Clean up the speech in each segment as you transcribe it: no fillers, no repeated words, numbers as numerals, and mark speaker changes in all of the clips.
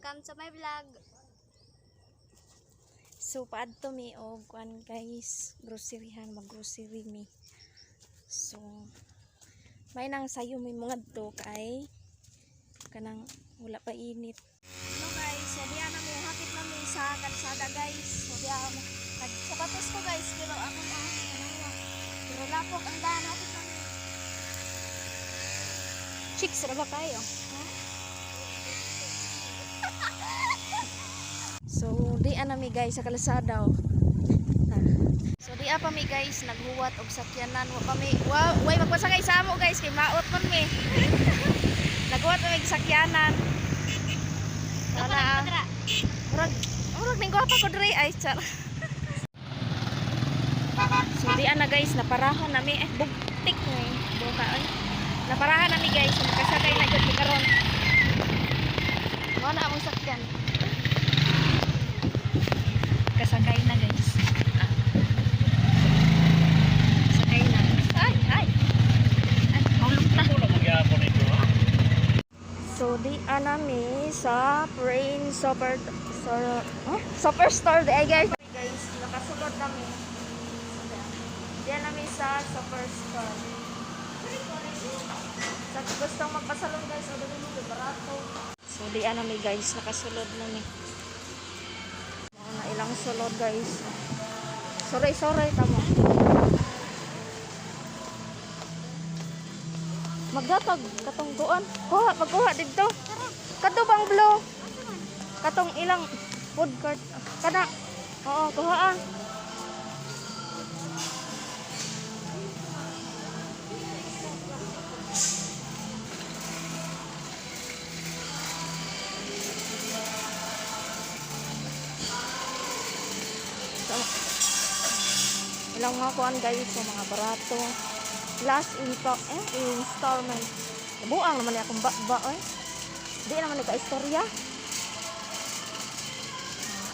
Speaker 1: Welcome to my vlog.
Speaker 2: So paadto mi og kuan guys, groceryhan, mag-grocery mi. So may nang sayo mi mga to kay kanang wala pa init. Hello guys, so diya na mi, hapit na mi sa kalsada guys. So diya nagsapatos ko guys, pero ako na pero lapok ang daan, hapit na mi. Chicks ra ba kayo? So di na mi guys sa kalsada oh. Ah. So di pa mi guys naghuwat og sakyanan, wa pa mi wa way magpasakay sa amo guys kay maot man mi. Naghuwat mi og sakyanan. Wala ah. Murag murag ning gwapa ko diri ay char. So di na guys naparahan na mi eh bugtik ni buka ay. Naparahan na mi guys, so makasakay na jud mi karon. Mao na among sakyan. Kasakay na guys. Ah. Sakay na. Ay, ay. Ay, mahulog ta. So, di anami sa Brain Super Store, huh? Superstore di ay guys. Guys, nakasulod nami. Di nami sa Superstore. Sa gustong magpasalon guys, o dali mo barato. So, di anami guys, nakasulod nami. Mao na ilang sulod guys. Sorry, sorry tamo. Magdatag katong kuan. Kuha, pagkuha didto. Kadto bang blue? Katong ilang food cart. Kana. Oo, kuha ah. So, ilang mga kuan guys, so mga barato. Last installment. Buang naman ni akong ba eh. Di naman ni ka istorya.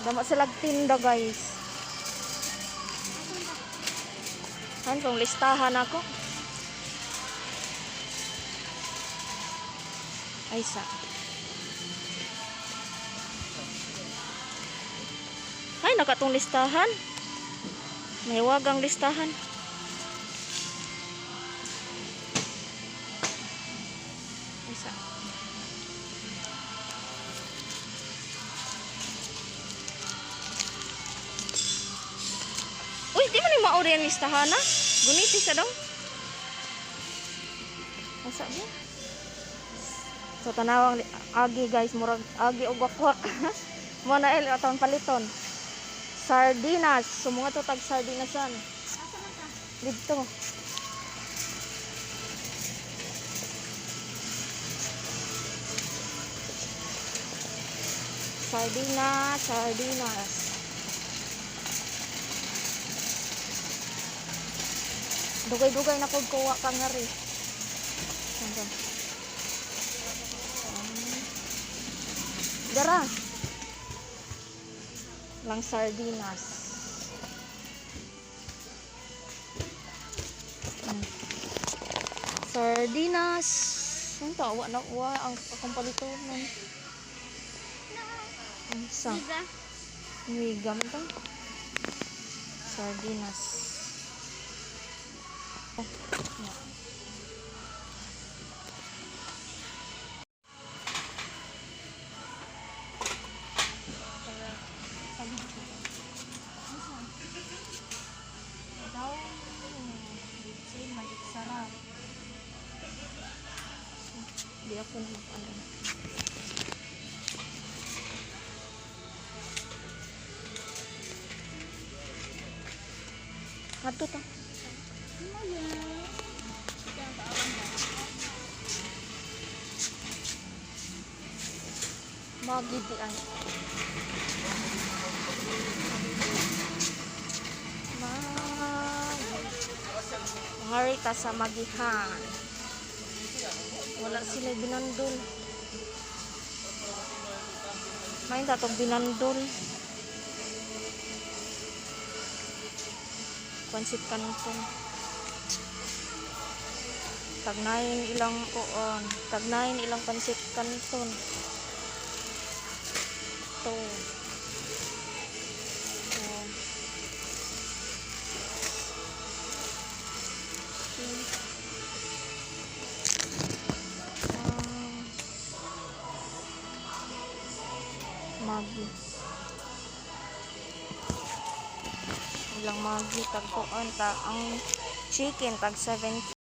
Speaker 2: Damo sila tinda guys. Han kung listahan ako. Ay sa. Ay nakatong listahan. May wagang listahan. Ay sa. Uy, di man ni maori ang listahan na. Guniti sa daw. Asa ba? So tanawang agi guys, murag agi og wakwak. Mo na el atong paliton. Sardinas. So mga to tag sardinasan. Didto. Sardinas, sardinas. Dugay-dugay na kog kuha ka nga ri. Ano? Dara. Lang sardinas. Sardinas. Ang tawa na wa ang akong palitonon. Ang sa
Speaker 1: Miga.
Speaker 2: miga man to. Sardinas. Oh, yeah. Daw, bitsin, magic sarap. Di ako na ano. Adto ta. Magi di ay. Magi. Mangari ta sa magihan. Wala sila binandol. May tatong binandol. Pansit kanton. Tagnayin ilang kuon. Tagnayin ilang pansit kanton. To. So, okay. Ah, Maggi. Ilang Maggi tagkuan ta ang chicken tag 7.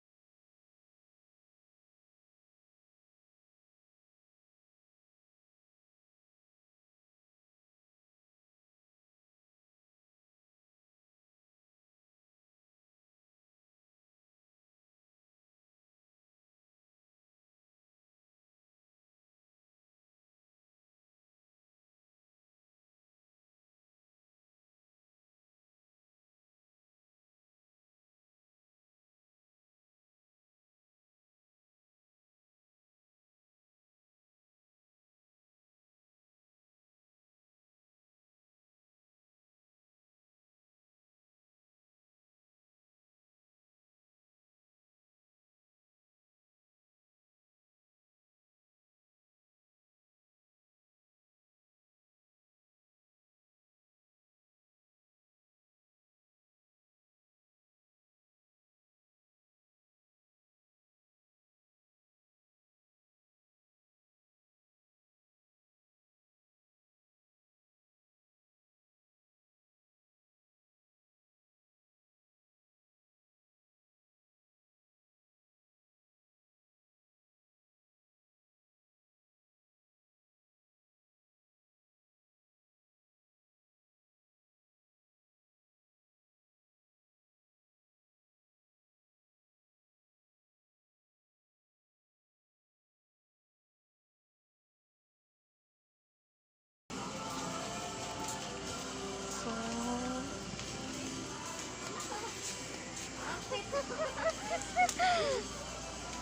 Speaker 2: So,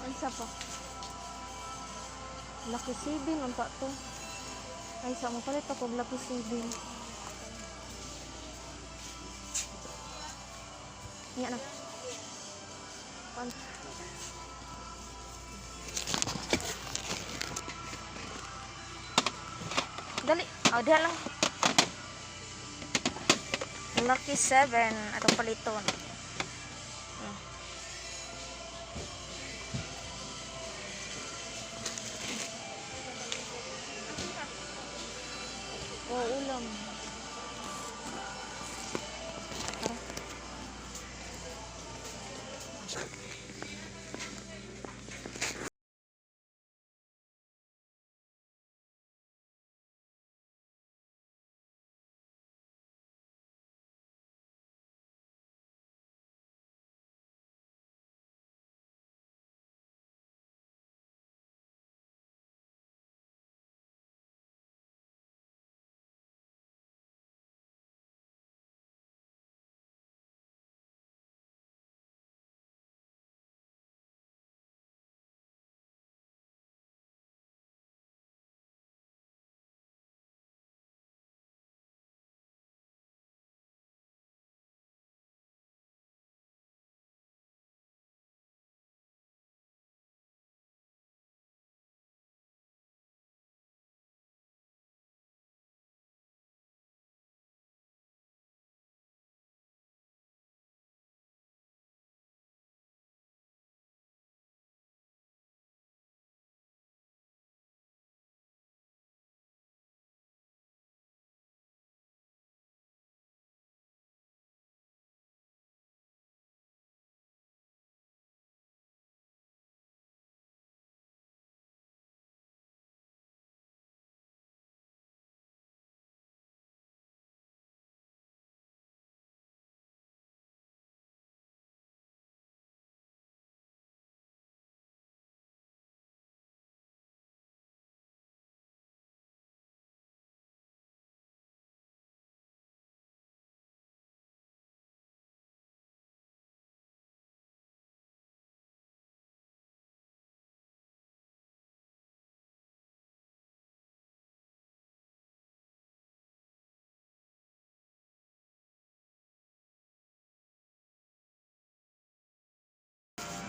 Speaker 2: unsa pa? Lucky 7 unta to. Ay, sa mo palit ako og Lucky 7. Nya na. Pan. Dali. Oh, diha lang. Lucky 7 atong paliton. Oh, ulam. Tara.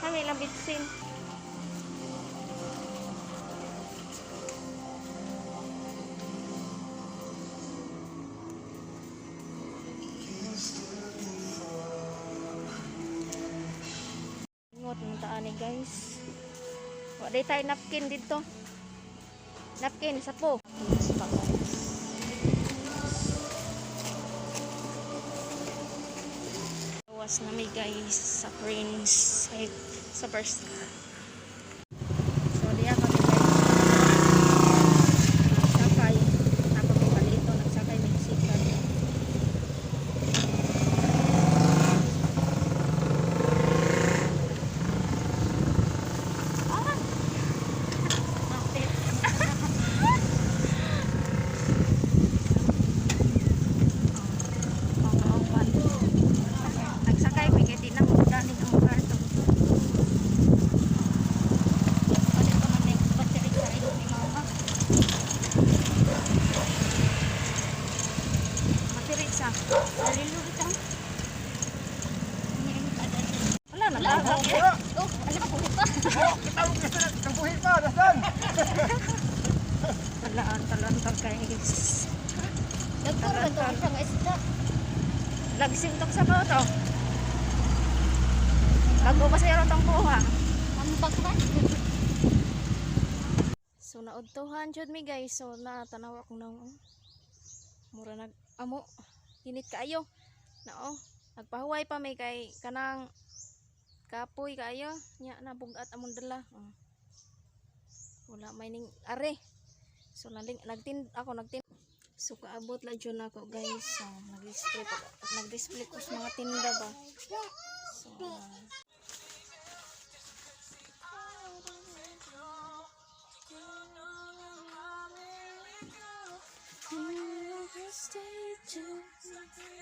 Speaker 2: Kami lang bitsin. Simot ng taan ni, guys. Wa day tayo napkin dito. Napkin sapo. Yes pa, guys. Gawas na mi, guys, sa Prince, ay, sa first. So diya kami, guys. Sakay. Tapos may palito, nagsakay may sikat. Ah! Mga nagsakay may kay di na mo daling ang karto.
Speaker 1: Palit pa man may battery sa ilo ni mama.
Speaker 2: Matirit sa.
Speaker 1: Sarilo bitang.
Speaker 2: Wala na ba?
Speaker 1: Oh, alam ko pa.
Speaker 3: Oh, kitawag ka sa kampuhin pa, dasan.
Speaker 2: Wala ang talantag, guys.
Speaker 1: Nagpuro man to siya nga isda.
Speaker 2: Lagsintok sa to. Bago pa sa tong kuha.
Speaker 1: Ambak man.
Speaker 2: So naudtuhan jud mi, guys. So na tanaw ako nang, oh, mura nag amo init kaayo. Nao, nagpahuway pa mi kay kanang kapoy kaayo nya na bugat among dala. Oh. Wala may ning are. So naling nagtin ako nagtin. So kaabot la jud nako, guys. So nag-display ko sa mga tinda ba. So stay tuned.